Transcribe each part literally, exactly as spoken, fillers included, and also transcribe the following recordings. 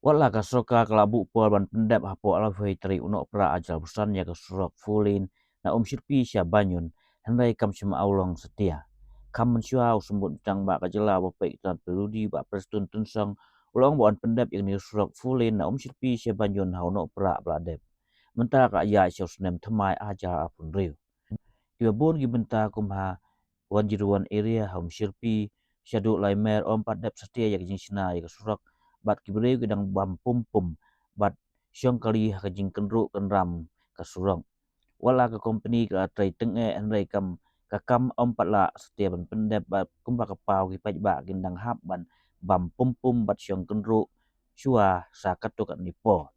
Wat la ka sorkar ka la buh por ban pyndep hapoh laiphew tarik u Nohprah ar hajar arphew san ïa ka surok four lane na Umshyrpi sha Banyun, hynrei kam shym la long satia. Kham mynshuwa u Symbud Btang Bah ka jylla, Bah Peit Kyrdan Pyrdi, Bah Prestone Tynsong, u la ong ba yn pyndep ïa kane ka surok four lane na Umshyrpi sha Banyun ha u Nohprah ba la dep. Mynta ka la ïaid sha u snem thymmai ar hajar arphew hynriew. Kiba bun ki bynta kum ha one zero one area ha Umshyrpi shaduh Laimer ym pat dep satia ïa ka jingshna ïa ka surok, bad ki briew ki dang bam pum pum bad shong kali ha ka jingkynruh kynram ka surok. Wat la ka kompani ka la trei tyngeh, hynrei kam, ka kam ym pat lah satia ban pyndep, bad kumba ka paw ki paidbah kin dang hap ban bam pum pum bad shong kynruh shuwa sa katto katne por.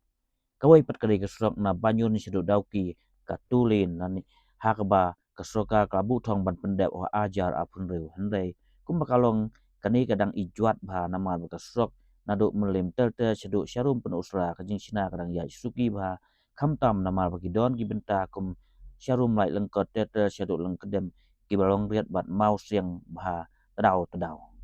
Kawei pat ka dei ka surok na Banyun shaduh Dawki, ka two lane, na ni ha kaba ka sorkar ka la buh thong ban pyndep ha ar hajar arphew hynriew, hynrei kumba ka long kane ka dang ijwat bha namar ba ka surok naduh Mylliem ter ter shaduh Sharum Pynursla ka jingshna ka dang ïaid suki bha, khamtam namar ba ki don ki bynta kum Sharum Laitlyngkot ter ter shaduh Lyngkdem kiba long riat bad maw siang bha tdaw tdaw.